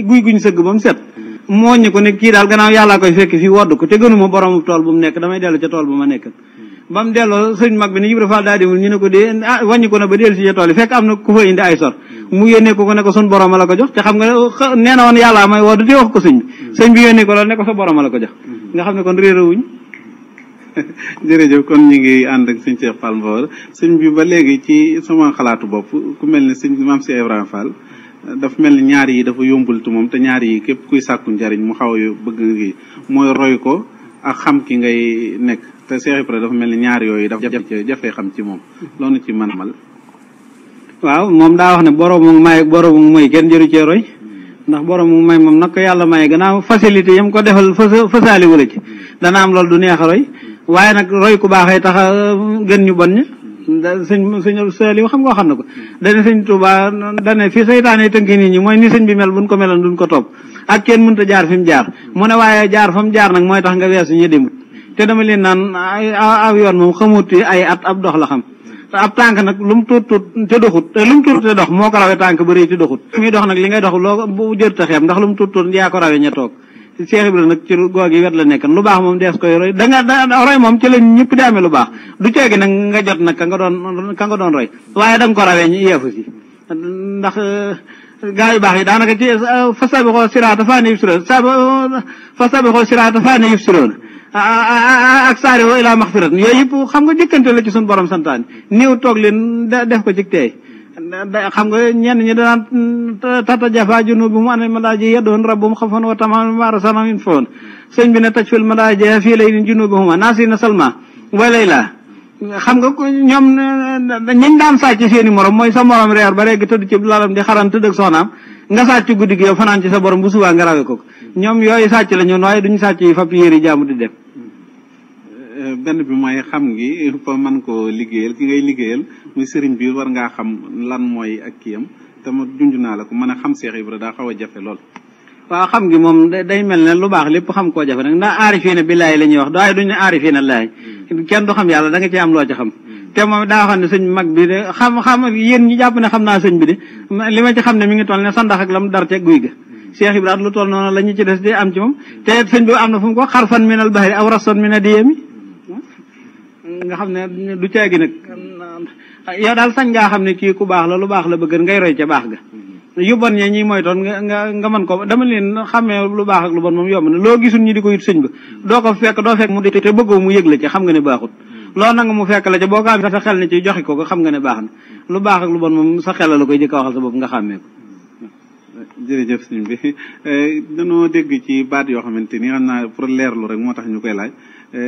guy guñ sëgg ba mu set mooñ ko ne kii daal gannaaw yàllaa koy fekk fii wodd ko te gënuma borom tool bu mu nekk damay dellu ca tool bu ma nekk ba mu delloo sëñ mag bi ne Ibra Fall daa demul ñu ne ko dee wàññi ko na ba dellu si ca tool yi fekk am na ku fa indi ay sor mu yónnee ko ne ko sun borom la ko jox te xam nga nee na woon yàllaa may wodd te wax ko sëñ bi yónnee ko loolu ne ko sa borom la ko jox nga xam ne kon réerawuñ jërëjëf kon ñu ngi ànd ak sëñ Cheikh Fall Mbawar sëñ bi ba léegi ci sama xalaatu bopp ku mel ne sëñ Maam Cheikh Ibrahima Fall dafa mel ni ñaar yi dafa yombul tu moom te ñaar yi képp kuy sàkku njariñ mu xaw a bëgg ngi mooy roy ko ak xam ki ngay nekk te Cheikh Ibrahima dafa mel ni ñaar yooyu dafa jafee xam ci moom loolu ci mën amal. waaw moom daa wax ne boroomu may boroomu mooy kenn jëru cee roy ndax boroomu may moom nag ko yàlla maye gannaaw facilité yam ko defal fasaali wala ci dana am loolu du neex a roy waaye nag roy ku baaxee tax gën ñu bon ña sëñ Saliou xam nga xam na ko dane sëñ Touba dane fi saytaane tënki nit ñi mooy ni sëñ bi mel buñ ko meloon duñ ko topp ak kenn mënta jaar fi mu jaar mu ne waaye jaar fa mu jaar nag mooy tax nga weesu ñu demut te dama leen naan aw yoon moom xamut ay at ab dox la xam te ab tànk nag lu mu tuut te doxut te lu mu tuut te dox moo ko rawee tànk ba rëy te doxut muy dox nag li ngay dox loo bu jër ta xeeb ndax lu mu tuut yaa ko rawee ña toog Cheikh Ibrahima nag ci googi wet la nekk lu baax moom dees koy roy roy moom ci la ñëpp di amee lu baax du ceegi nag nga jot nag ka nga doon roy waaye da nga ko rawee ñu yeefu si ndax gaa yu baax yi daanaka ci fastabiqoo siraata faani yubsiroon fastabiqoo siraata faani yubsiroon ak saari'uu ilaa maxfiratin yooyu yëpp xam nga jëkkante la ci suñu borom santaane néew toog leen def ko ci teey xam nga ñenn ñi danaan tatajaafaa junuubuhum anil madaaji'i yad'uuna rabbahum xawfan wa tama'an wa mimmaa razaqnaahum yunfiquun sëñ bi ne tajful madaaji'a fii laylin junuubuhum naasiina salmaa wa laylaa xam nga ñoom ñañ daan sàcc seeni morom mooy sa morom reer ba léegi tëdd ci lalam di xaran tëdd ak soxnaam nga sàcc guddi gi yow fanaan ci sa borom bu subaa nga rawe ko ñoom yooyu sàcc la ñoon waaye duñu sàcc yi fab yéri jaamu di dem benn bi mooy xam ngi fa mën koo liggéeyal ki ngay liggéeyal muy sëriñ bi war ngaa xam lan mooy ak kiyam te ma junj naa la ko mën a xam Cheikh Ibra daa xaw a jafe lool. waaw xam ngi moom day mel ne lu baax lépp xam koo jafe nag ndax aarifiina billaahi la ñuy wax waaye duñu aarifiina laahi kenn du xam yàlla da nga ci am loo ci xam te moom daa xam ne sëñ mag bi de xam yéen ñi jàpp ne xam naa sëñ bi de li ma ci xam ne mi ngi toll ne sandax ak la mu dar ca guy ga Cheikh Ibrahima lu toll noonu la ñu ci des di am ci moom te sëñ bi am na fu mu ko xarfan minal bahri aw rason mina diyami nga xam ne du caagi nag yow daal sañ ngaa xam ne kii ku baax la lu baax la bëgg ngay roy ca baax ga yu bon ñee ñi mooy toon nga mën ko dama leen xamee lu baax ak lu bon moom yomb na loo gisul ñi di ko yit sëñ ba doo ko fekk doo fekk mu di te bëggoo mu yëg la ci xam nga ne baaxut loolu nanga mu fekk la ca boo ko am sa xel ne ci joxe ko xam nga ne baax na lu baax ak lu bon moom sa xel la koy jëkk a waxal sa bopp nga xàmmee ko jërëjëf sëñ bi dañoo dégg ci baat yoo xamante ni xam naa pour leerlu rek moo tax ñu koy laaj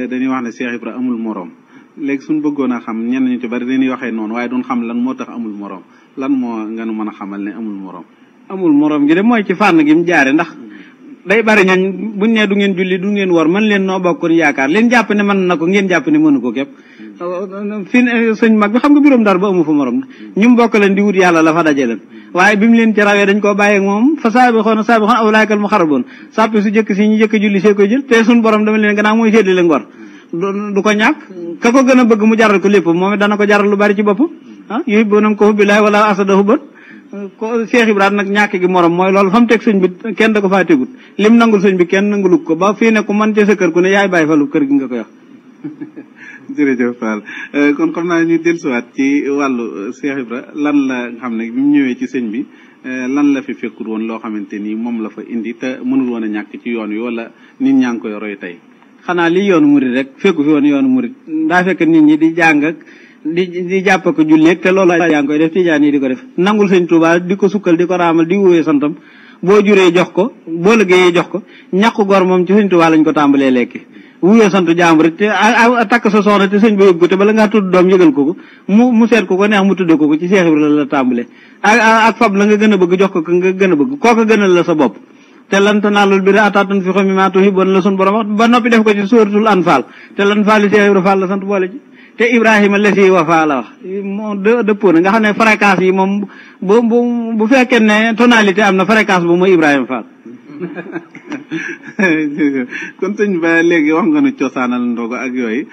dañuy wax ne Cheikh Ibra amul moroom léegi suñ bëggoon a xam ñenn ñu ci bari dañuy waxee noonu waaye duñ xam lan moo tax amul moroom lan moo nga nu mën a xamal ne amul moroom gi de mooy ci fànn gi mu jaare ndax day bari ñooñ buñ ne du ngeen julli du ngeen war man leen noo bokkoon yaakaar leen jàpp ne mën na ko ngeen jàpp ne mënu ko képp fi sëñ mag bi xam nga biróom dar ba amu fa morom ñu mu bokk leen di wut yàlla la fa daje leen waaye bi mu leen ci rawee dañ koo bàyyi ak moom fa saabixoon awlaa'ikal muqarrabuun sàppi su jëkk si ñu jëkk julli see koy jël te suñ borom dama leen gannaaw mooy séddale ngor du ko ñàkk ka ko gën a bëgg mu jaral ko lépp moom it dana ko jaral lu bari ci bopp yuhibbuunahum ka hubbillaahi wallaahu ashaddu hubban ko Cheikh Ibrahima nag ñàkk gi morom mooy loolu fa mu teg sëñ bi kenn da ko faa tegut lim nangul sëñ bi kenn nangulug ko ba fii ne ku man ci sa kër ku ne yaay bàyyi falu kër gi nga koy wax jërëjëf Fall kon xam naa ñu dellusiwaat ci wàllu Cheikh Ibra lan la nga xam ne bi mu ñëwee ci sëñ bi lan la fi fekkul woon loo xamante ni moom la fa indi te mënul woon a ñàkk ci yoon wi wala nit ñaa ngi koy roy tey xanaa li yoonu murit rek fekku fi woon yoonu murit daa fekk nit ñi di jàng ak di jàpp ko julleeg te loolu yaa ngi koy def tijaan yi di ko def nangul sëñ Tuubaa di ko sukkal di ko raamal di wóoyee santam boo juree jox ko boo liggéeyee jox ko ñàkku gor moom ci sëñ Tuubaa lañ ko tàmbalee lekki wuyoo sant jàmbur te takk sa soxna te sëñ ba yëg ko te bala ngaa tudd doom yëgal ko mu seet ko neex mu tudde ko ci Cheikh Ibra la tàmbalee ak fab la nga gën a bëgg jox ko nga gën a bëgg kooka gënal la sa bopp te lan tanaalul birra hattaa tunfiqu mimmaa tuhibbuun la sun borom wax ba noppi def ko ci suuratul Anfaal te lan faali Cheikh Ibra Fall la sant boole ci te Ibrahima lesi wafa la wax moo dëppoo na nga xam ne fréquence yi moom bu fekkee ne tonalité am na fréquence bu mooy Ibrahima Fall kon sëñ ba léegi wax nga nu cosaanal ndogu ak yooyu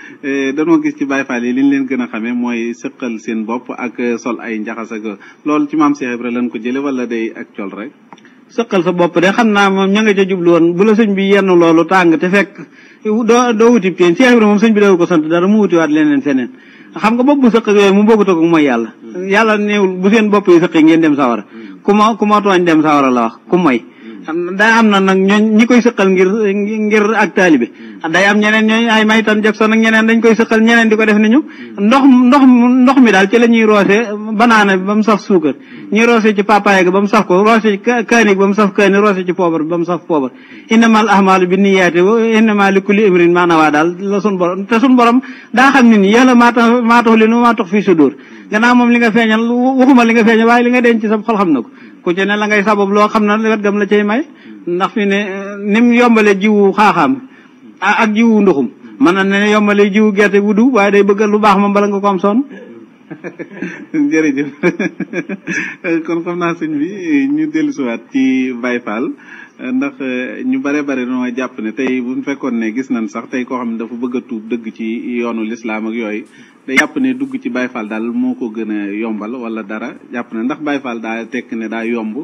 danoo gis ci Baye Fall yi li ñu leen gën a xamee mooy sëqal seen bopp ak sol ay njaxas ak loolu ci maam Cheikh Ibra lañ ko jële wala day ak col rek. sëqal sa bopp de xam naa moom ña nga ca jublu woon bu la sëñ bi yenn loolu tàng te fekk doo wuti teen Cheikh Ibra moom sëñ bi daw ko sant dara mu wutiwaat leneen feneen xam nga bopp bu sëq yooyu mu bokkut ak mooy yàlla néewul bu seen bopp yi sëqee ngeen dem sawara ku ma tooñ dem sawara la wax ku mooy daa am na nag ñi koy sëqal ngir ak taalibe day am ñeneen ñooy ay Michael Jackson ak ñeneen dañ koy sëqal ñeneen di ko def ni ñu ndox mi daal ci la ñuy roose banaana ba mu saf suukar ñuy roose ci papaye ga ba mu saf ko roose ci kaani ba mu saf kaani roose ci poobar ba mu saf poobar innamal ahmaalu bi niyaati wa innama li kulli imrin maa nawaa daal la sun borom te sun borom daa xam nit ñi yàlla maa tax li nu maa tax fii sudur gannaaw moom li nga feeñal waxuma li nga feeñal waaye li nga denc sa xol xam na ko ku ci ne la ngay sabab loo xam na wet gam la cay may ndax fi ne nim yombale jiwu xaaxaam ak jiwu nduxum mën na ne yombale jiwu gerte bu du waaye day bëgg lu baax moom bala nga ko am sonn. jërëjëf kon xam naa sëñ bi ñu dellusiwaat ci Baye Fall ndax ñu bare noo jàpp ne tey bu ñu fekkoon ne gis nañ sax tey koo xam ne dafa bëgg a tuub dëgg ci yoonu lislaam ak yooyu day jàpp ne dugg ci Baye Fall daal moo ko gën a yombal wala dara jàpp ne ndax Baye Fall daa tekk ne daa yomb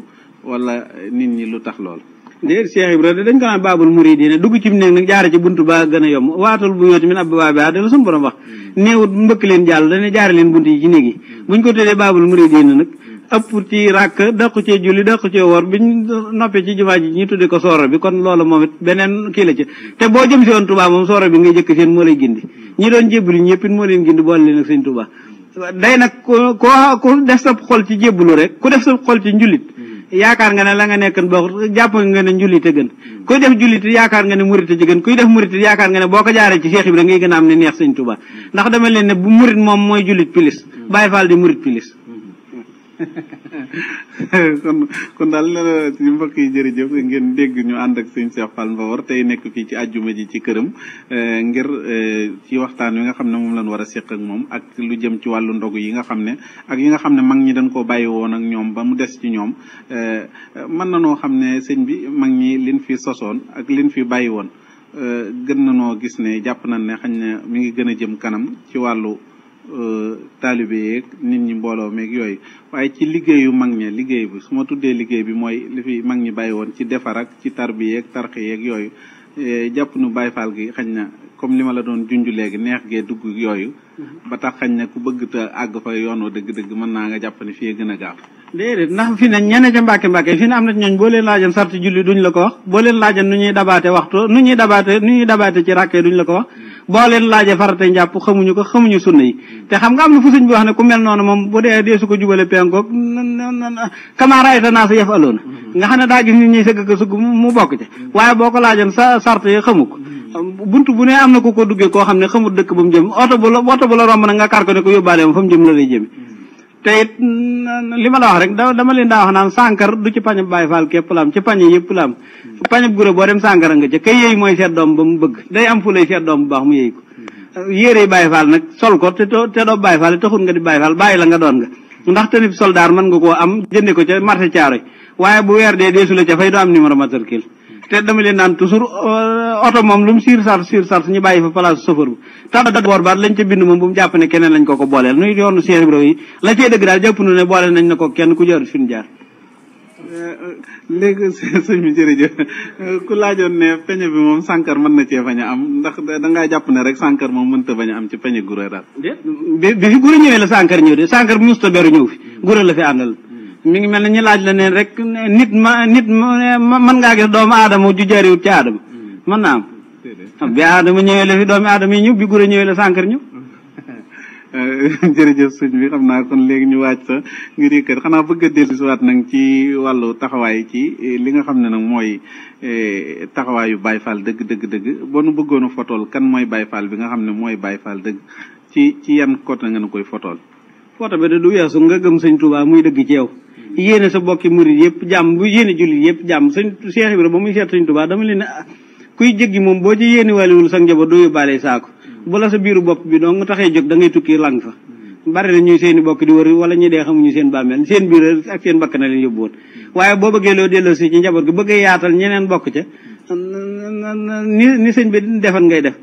wala nit ñi lu tax lool. déet Cheikh Ibrahima dañ ko naan baabul muridiina dugg ci néeg nag jaare ci buntu ba gën a yomb waatul bu yooti min ab baa da la suñu borom wax néewut mbëkk leen jàll dañuy jaare leen bunt yi ci néeg yi buñ ko tuddee baabul muridiina nag ëpp ci ràkk daqu cee julli daqu cee woor biñ noppee ci jumaa ji ñu tuddee ko sooro bi kon loolu moom it beneen kii la ci te boo jëm si woon Touba moom sooro bi ngay jëkk seen moo lay gindi ñi doon jébbalu ñëpp it moo leen gindi boole leen ak sëñ Touba day nag ku def sa xol ci jébbalu rek ku def sa xol ci njullit yaakaar nga ne la nga nekkan boo jàpp nga ne njullite gën kuy def jullite yaakaar nga ne murite ci gën kuy def murite yaakaar nga ne boo ko jaaree ci Cheikh Ibra ngay gën a am ne neex sëñ Touba ndax dama leen ne bu murit moom mooy jullit pilis Baye Fall di murit pilis kon daal ci mbokk yi jërëjëf ngeen dégg ñu ànd ak sëñ Cheikh Fall Mbawar tey nekk fii ci àjjuma ji ci këram ngir ci waxtaan wi nga xam ne moom lañ war a séq ak moom ak lu jëm ci wàllu ndogu yi nga xam ne ak yi nga xam ne mag ñi dañ koo bàyyi woon ak ñoom ba mu des ci ñoom mën na noo xam ne sëñ bi mag ñi liñ fi sosoon ak liñ fi bàyyi woon gën na noo gis ne jàpp nañ ne xañ ne mi ngi gën a jëm kanam ci wàllu taalibe yeeg nit ñi mbooloo meeg yooyu waaye ci liggéeyu mag ña liggéey bi su ma tuddee liggéey bi mooy li fi mag ñi bàyyi woon ci defar ak ci tarbi yeeg tarxi yeeg yooyu jàpp nu Baye Fall gi xañ na comme li ma la doon junj léegi neex gee dugg yooyu ba tax xañ na ku bëgg te àgg fa yoon wa dëgg-dëgg mën naa nga jàpp ne fii gën a gaaw. déedéet ndax fi ne ñenn ca mbàkke fi ne am na ñooñ boo leen laajoon sarti julli duñ la ko wax boo leen laajoon nu ñuy dabaate waxtu nu ñuy dabaate ci ràkkee duñ la ko wax boo leen laajee farate njàpp xamuñu sunna yi te xam nga am na fu sëñ bi wax ne ku mel noonu moom bu dee su ko jubale penkoog kamaaraayta naa sa yëf aloona nga xam ne daa gis nit ñi sëgg ko sugg mu bokk ci waaye boo ko laajoon sa sart yi xamu ko buntu bu ne am na ku ko duggee koo xam ne xamul dëkk ba mu jëm oto bu la romb nag nga kar ko ne ko yóbbaale ma fa mu jëm la lay jëme te it li ma la wax rek dama leen daa wax naan sànkar du ci pañab Baye Fall képp la am ci pañe yëpp la am pañab gura boo dem sànkara nga ca kay yéey mooy seet doom ba mu bëgg day am fu lay seet doom bu baax mu yéey ko yére Baye Fall nag sol ko te doo Baye Fall taxul nga di Baye Fall bàyyi la nga doon nga ndax te nit soldaar mën nga koo am jënde ko ca marché Thiaroye waaye bu weer dee deesu la ca fay doo am numéro matricule te dama leen naan toujours oto moom lu mu siir sart ñu bàyyi fa place chauffeur bu tax d'abord baat lañ ca bind moom bu mu jàpp ne keneen lañ ko booleel nuy yoonu Cheikh Ibrahima yi la cee dëgg daal jàpp nu ne booleel nañ ne ko kenn ku jarut fi ñu jaar léegi sëñ bi jërëjëf ku laajoon ne peñe bi moom sànkar mën na cee bañ a am ndax dangaa jàpp ne rek sànkar moom mënta bañ a am ci peñe gura daal bi fi gura ñëwee la sànkar ñëw de sànkar bi musta beru ñëw fi gura la fi àndal mi ngi mel ne ñu laaj la ne rek nit mën ngaa gis doomu aadama ju jaariwut ci aadama mën naa am bi aadama ñëwee la fi doomu aadama yi ñëw bi gura ñëwee la sànkar ñëw jërëjëf sëñ bi xam naa kon léegi ñu waaj sa ngir yëkkat xanaa bëgg a dellu si waat nag ci wàllu taxawaay ci li nga xam ne nag mooy taxawaayu Baye Fall dëgg boo nu bëggoon a fotool kan mooy Baye Fall bi nga xam ne mooy Baye Fall dëgg ci yan côté nga nu koy fotool foto bi de du weesu nga gëm sëñ Touba muy dëgg ci yow yéene sa bokki murid yëpp jàmm bu yéene jullit yëpp jàmm sëñ Cheikh Ibrahima ba muy seet sëñ Touba dama leen ne kuy jéggi moom boo ci yéene wàlliwul sa njaboot doo yóbbaale saako bu la sa biiru bopp bi doo nga taxee jóg da ngay tukki lang fa bari na ñuy seeni bokk di wër wala ñi dee xamuñu seen bàmmeel seen biir ak seen bakk na leen yóbbu woon waaye boo bëggee loo delloo si ci njaboot gi bëggee yaatal ñeneen bokk ca ni sëñ bi defan ngay def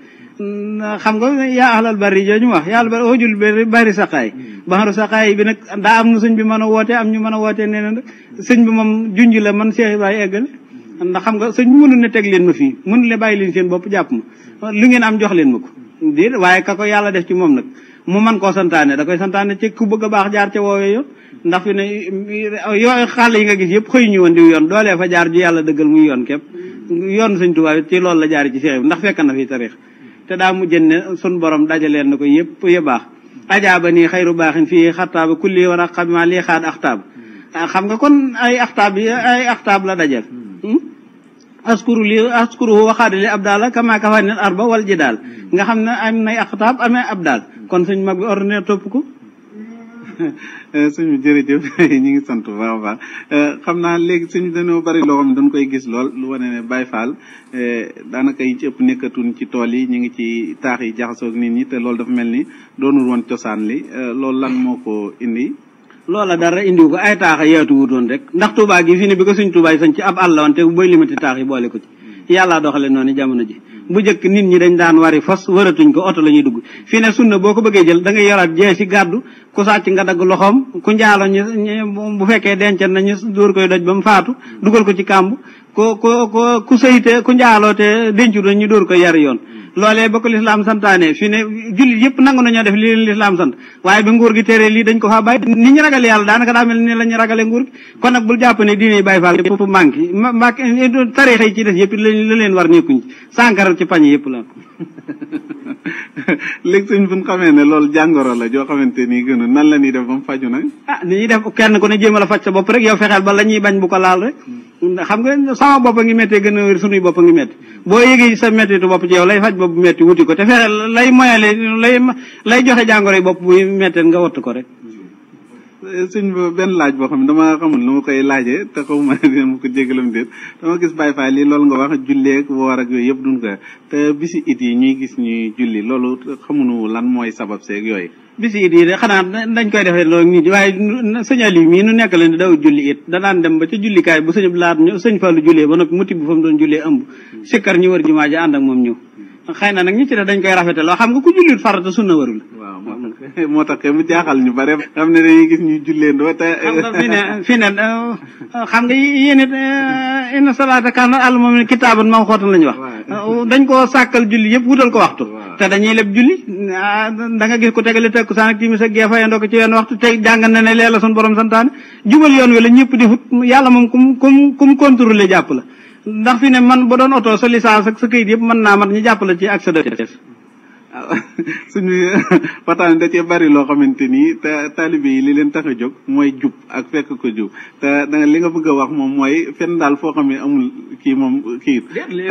xam nga yaa ahlal bari jooju wax yaa ahlal bari hujul bari saqaay baxaru saqaay bi nag daa am nu sëñ bi mën a woote am ñu mën a wootee neneen rek sëñ bi moom junj la man Cheikh Ibrahima eggale ndax xam nga sëñ bi mënul ne teg leen ma fii mënul le bàyyi leen seen bopp jàpp ma lu ngeen am jox leen ma ko déet waaye ka ko yàlla def ci moom nag mu man koo santaane da koy santaane ci ku bëgg a baax jaar ca woowee yoon ndax fi ne yoo xàll yi nga gis yëpp xëy ñu woon diw yoon doolee fa jaar ju yàlla dëggal muy yoon képp yoon sëñ Tuubaa ci loolu la jaari ci Cheikh ndax fekk na fi tarix te daa mujjën ne sun borom dajaleen na ko yëpp ya baax ajaaba nii xayru baaxin fii xattaaba kulli war a xamima lii xaat axtaab xam nga kon ay axtaab la dajal askuru waxaadali ab daal kama kafanil arba wal ji daal nga xam ne am nay axtaab amee ab daal kon suñ mag bi ordinaire topp ko suñu jërëjëf ñu ngi sant bu baax a baax xam naa léegi suñu dañoo bari loo xam ne dañ koy gis lool lu wane ne Baye Fall daanaka yi ci ëpp nekkatuñ ci tool yi ñu ngi ci taax yi jaxasoo ak nit ñi te loolu dafa mel ni doonul woon cosaan li loolu lan moo ko indi loola dara indiwu ko ay taax a yeetu wutoon rek ndax Touba gi fi ne bi ko suñ Touba yi sañ ci ab àll woon te booy limati taax yi boole ko ci yàllaa doxale noonu jamono ji bu njëkk nit ñi dañ daan wari fas waratuñ ko oto la ñuy dugg fii ne sunna boo ko bëggee jël da ngay yoraat jee si gàddu ku sàcc nga dagg loxoom ku njaalo ñu bu fekkee dencal nañu dóor koy doj ba mu faatu dugal ko ci kàmb ku sëyte ku njaaloo te dencu dañ ñu dóor koy yar yoon loolee ba ko lislaam santaane fii ne jullit yëpp nangu nañoo def li leen lislaam sant waaye bi nguur gi tere lii dañ ko faa bàyyi nit ñi ragal yàlla daanaka daa mel ni la ñu ragale nguur gi kon nag bul jàpp ne diine Baay Faal yëpp manqué tariixa yi ci des yëpp la leen war nekkuñ ci sànkara ci pañe yëpp la léegi suñ fu ñu xamee ne loolu jàngoro la joo xamante ni gënu nan la ñuy def ba mu faju nag ni ñuy def kenn ku ne jéem a la faj sa bopp rek yow fexeel ba la ñuy bañ bu ko laal rek xam nga sama bopp a ngi méttee gën a wér sunuy bopp a ngi métti boo yëgee sa méttitu bopp ci yow lay faj bopp bu métti wuti ko te fexeel lay moyale lay joxe jàngoro yi bopp bu méttee nga wattu ko rek suñ benn laaj boo xam ne dama xamul nu ma koy laajee te xaw ma dina ko jégalam déet dama gis Baye Fall lii loolu nga wax julleeg woor ak yooyu yëpp duñ ko te bisi it yi ñuy gis ñuy julli loolu xamuñu lan mooy sabab seeg yooyu bisi it yi de xanaa dañ koy defee loolu nit waaye sëñ Aliou mii nu nekk leen di daw julli it danaan dem ba ca jullikaay bu sëñ laat ñu sëñ Fallu jullee ba noppi mu tibb fa mu doon jullee ëmb sikkar ñu wër jumaa ji ànd ak moom ñëw xëy na nag ñi ci def dañ koy rafete loo xam nga ku jullit farata sunna warul moo tax mu jaaxal ñu bare xam ne dañuy gis ñuy julleendoo te xam nga fii ne xam nga yéen it inna salaata kaana alal mu'miniina kitaaban mawquutan lañu wax dañ koo sàkkal julli yëpp wutal ko waxtu te dañuy leb julli da nga gis ko tegale takkusaan ak timis ak gee fayandoo ko ci wenn waxtu te jàng na ne leela sun borom santaane jubal yoon wi la ñëpp di fut yàlla moom kum contrôler jàpp la ndax fi ne man ba doon oto sa licence ak sa këyit yëpp mën naa mat ñu jàpp la ci accès de suñu waxtaan da cee bari loo xamante ni te taalibe yi li leen tax a jóg mooy jub ak fekk ko jub te danga li nga bëgg a wax moom mooy fenn daal foo xam ne amul kii moom kii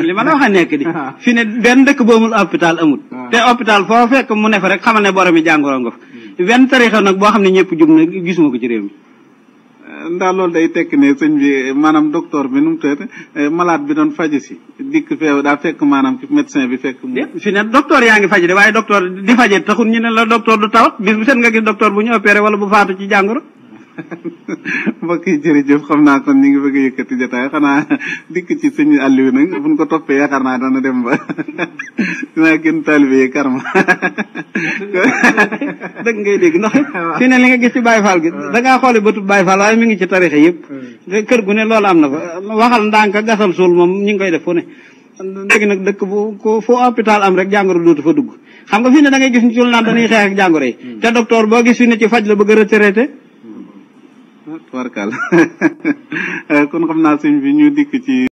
li ma la wax a nekk di fi ne benn dëkk boo amul hôpital amul te hôpital foo fekk mu ne fa rek xamal ne borom mi jàngoro nga fa benn tarixa nag boo xam ne ñëpp jub na gisuma ko ci réew mi ndax loolu day tekk ne sëñ bi maanaam docteur bi nu mu tëdd malade bi doon faji si dikk feew daa fekk maanaam ci médecin bi fekk fi ne docteur yaa ngi faji de waaye docteur di faje taxul ñu ne la docteur du tawat bis bu set nga gis docteur bu ñu opéré wala bu faatu ci jàngoro mbokk yi jërëjëf xam naa kon ñu ngi bëgg a yëkkati jotaay xanaa dikk ci sëñ Aliou nag buñ ko toppee yaakaar naa dana dem ba dinaa gën taalibe yi karma dëgg ngay dégg ndax fi ne li nga gis ci Baye Fall gi da ngaa xoole bëtub Baye Fall waaye mi ngi ci tarixe yëpp kër gu ne loolu am na fa waxal ndànk gasal suul moom ñu ngi koy def fu ne léegi nag dëkk bu fu hôpital am rek jàngoro dootu fa dugg xam nga fi ne da ngay gis ñu sul naan dañuy xeex ak jàngoro yi te docteur boo gis fi ne ci faj la bëgg a retraité tubarkal kon xam naa sëñ bi ñu dikk ci